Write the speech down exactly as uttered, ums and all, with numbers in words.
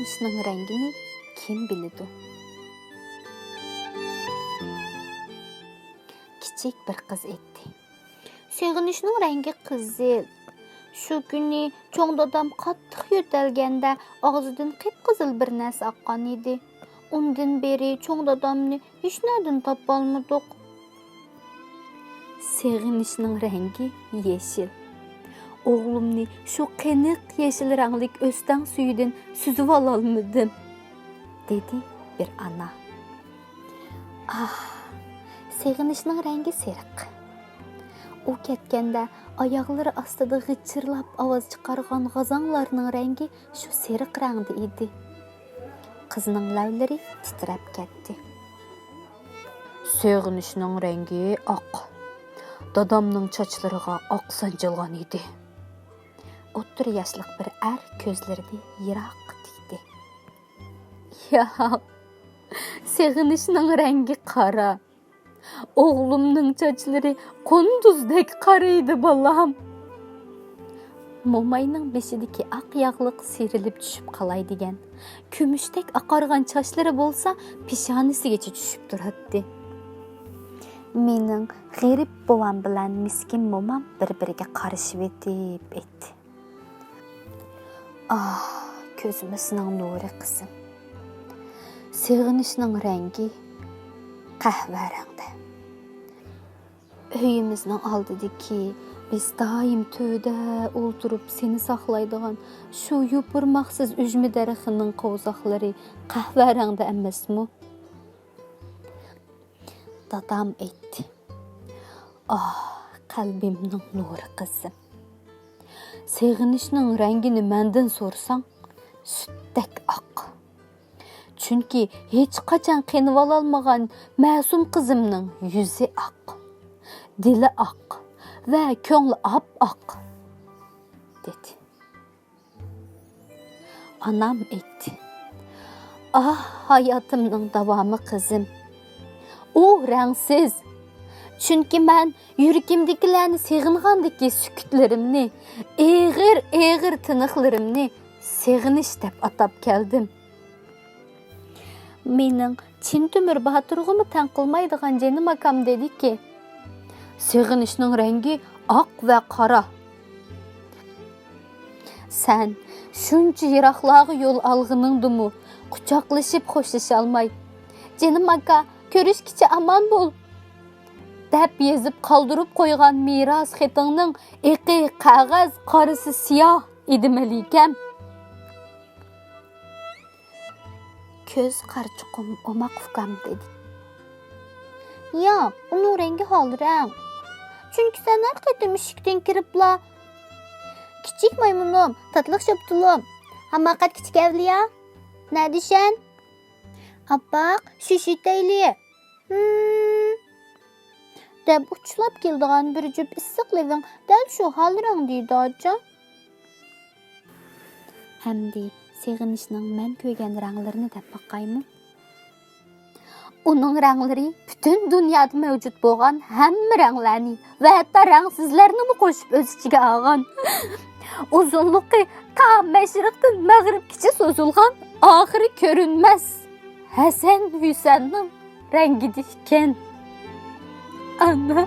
سېغىنىشنىڭ رەڭگىنى كىم بىلىدۇ؟ كىچىك بىر قىز ئېيتتى. سېغىنىشنىڭ رەڭگى قىزىل. شۇ كۈنى چوڭ دادام قاتتىق يۆتەلگەندە ئاغزىدىن قىپقىزىل بىر نەرسە ئاققان ئىدى. ئۇندىن بېرى چوڭ دادامنى ھېچنەدىن تاپالمىدۇق. سېغىنىشنىڭ رەڭگى يېشىل. ئوغلۇمنى شۇ قېنىق يېشىل رەڭلىك ئۆستەڭ سۈيىدىن سۈزۈۋالالمىدىم، دېدى بىر ئانا. ئاھ، سېغىنىشنىڭ رەڭگى سېرىق. ئۇ كەتكەندە ئاياغلىرى ئاستىدا غىچىرلاپ ئاۋاز چىقارغان غازاڭلارنىڭ رەڭگى شۇ سېرىق رەڭدە ئىدى. قىزنىڭ لەۋلىرى تىترەپ كەتتى. سېغىنىشنىڭ رەڭگى ئاق. دادامنىڭ چاچلىرىغا ئاق سانجىلغان ئىدى. ئوتتۇرا ياشلىق بىر ئەر كۆزلىرىنى يىراققا تىكتى. ياق، سېغىنىشنىڭ رەڭگى قارا. ئوغلۇمنىڭ چاچلىرى قۇندۇزدەك قارا ئىدى، بالام. موماينىڭ بېشىدىكى ئاق ياغلىق سىيرىلىپ چۈشۈپ قالاي دېگەن، كۈمۈشتەك ئاقارغان چاچلىرى بولسا پېشانىسىگىچە چۈشۈپ تۇراتتى. مېنىڭ غېرىب بوۋام بىلەن مىسكىن مومام بىر-بىرىگە قارىشىۋېتىپ ئېيتتى. ئاھ، كۆزىمىزنىڭ نۇرى قىزىم. سېغىنىشنىڭ رەڭگى قەھۋە رەڭدە. ئۆيىمىزنىڭ ئالدىدىكى بىز دائىم تۈۋىدە ئولتۇرۇپ سېنى ساقلايدىغان شۇ يوپۇرماقسىز ئۈجمە دەرىخىنىڭ قوۋزاقلىرى قەھۋە رەڭدە ئەمەسمۇ؟ دادام ئېيتتى. ئاھ، قەلبىمنىڭ نۇرى قىزىم. سېغىنىشنىڭ رەڭگىنى مەندىن سورىساڭ، سۈتتەك ئاق. چۈنكى ھېچقاچان قېنىۋالالمىغان مەسۇم قىزىمنىڭ يۈزى ئاق، دىلى ئاق ۋە كۆڭلى ئاپئاق، دېدى. ئانام ئېيتتى. ئاھ، ھاياتىمنىڭ داۋامى قىزىم. ئۇ رەڭسىز. چۈنكى مەن يۈرىكىمدىكىلەرنى سېغىنغاندىكى سۈكۈتلىرىمنى، ئېغىر-ئېغىر تىنىقلىرىمنى سېغىنىش دەپ ئاتاپ كەلدىم. مېنىڭ چىن تۆمۈر باتۇرغىمۇ تەڭ قىلمايدىغان جېنىم ئاكام دېدىكى، سېغىنىشنىڭ رەڭگى ئاق ۋە قارا. سەن شۇنچە يىراقلارغا يول ئالغىنىڭدىمۇ قۇچاقلىشىپ خوشلىشالماي، جېنىم ئاكا، كۆرۈشكىچە ئامان بول، دەپ يېزىپ قالدۇرۇپ قويغان مىراس خېتىڭنىڭ ئېقى قەغەز، قارىسى سىياھ ئىدى مەلىكەم. كۆز قارىچۇقۇم ئوماق ئۇكام دېدى. ياق، ئۇنىڭ رەڭگى ھال رەڭ. چۈنكى سەن ھەر قېتىم ئىشىكتىن كىرىپلا، كىچىك مايمۇنۇم، تاتلىق شاپتۇلۇم، ھاماقەت كىچىك ئەۋلىيا، نەدىشەن؟ ئاپپاق، شۈشۈتەيلى. ھىم. دەپ ئۇچۇشلاپ كېلىدىغان بىر جۈپ ئىسسىق لېۋىڭ دەل شۇ ھال رەڭدە ئىدى، ئاچا. ئەمدى سېغىنىشنىڭ مەن كۆرگەن رەڭلىرىنى دەپ باقايمۇ؟ ئۇنىڭ رەڭلىرى پۈتۈن دۇنيادا مەۋجۇت بولغان ھەممە رەڭلەرنى ۋە ھەتتا رەڭسىزلەرنىمۇ قوشۇپ ئۆز ئىچىگە ئالغان. ئۇزۇنلۇقى تا مەشرىقتىن مەغرىبكىچە سوزۇلغان، ئاخىرى كۆرۈنمەس ھەسەن ھۈسەننىڭ رەڭگىدە ئىكەن. ئانا.